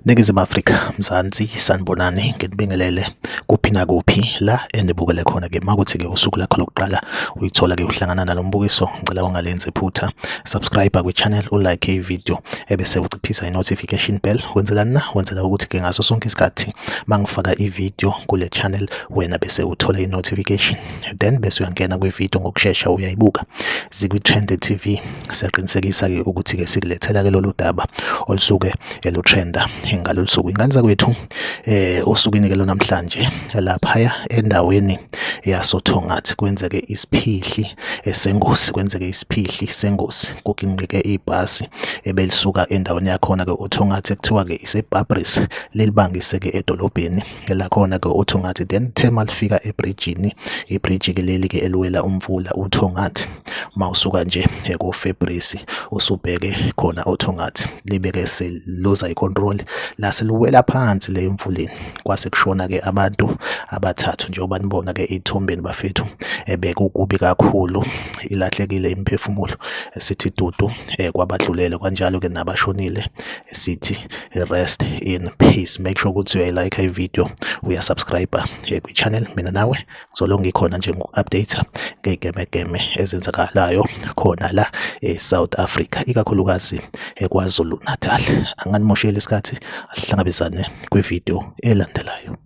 Ningizimu Afrika, Mzansi, sanibonani, nginibingelele kuphi nakuphi la enibukele khona-ke. Makuthi-ke usuku lakho lokuqala uyithola-ke uhlangana nalo mbukiso, ngicela ungalenzi iphutha. Subscribe kwi-channel, ulike i-video, ebese uciphisa i-notification bell. Wenzelani na? Wenzela ukuthi-ke ngaso sonke isikhathi mangifaka i-video kule channel, wena bese uthola i-notification. Then bese uyangena kwi-video ngokushesha uyayibuka. Zikwi-Trend TV, siyaqinisekisa-ke ukuthi-ke sikulethela-ke lolu daba olusuke elutrenda ngalolu suku. Ingane zakwethu, osukwini ke lonamhlanje laphaya endaweni yasoThongathi kwenzeke isiphihli sengozi, kwenzeke isiphihli sengozi, kuginqike ibhasi ebelisuka endaweni yakhona ke oThongathi ekuthiwa ke iseBarbris, lelibangise ke edolobheni lakhona ke oThongathi. Then the malifika ebridgini, ibridge ke leli ke eliwela umfula uThongathi, mawusuka nje koFebrisi usubheke khona oThongathi, libeke seluza icontrol lase liwela phansi le emfuleni, kwase kushona ke abantu abathathu njengoba nibona ke ethombeni bafethu. Ebekukubi kakhulu, ilahlekile imiphefumulo. Sithi dudu kwabadlulele, kanjalo ke nabashonile sithi rest in peace. Make sure ukuthi uyayilike i-video, uyasubscribe kwi-channel. Mina nawe ngizolo ngikhona nje ngoku-update ngey'gemegeme ezenzakalayo khona la e-South Africa, ikakhulukazi eKwaZulu Natal. Anganimosheli isikhathi, asihlangabezane kwividiyo elandelayo.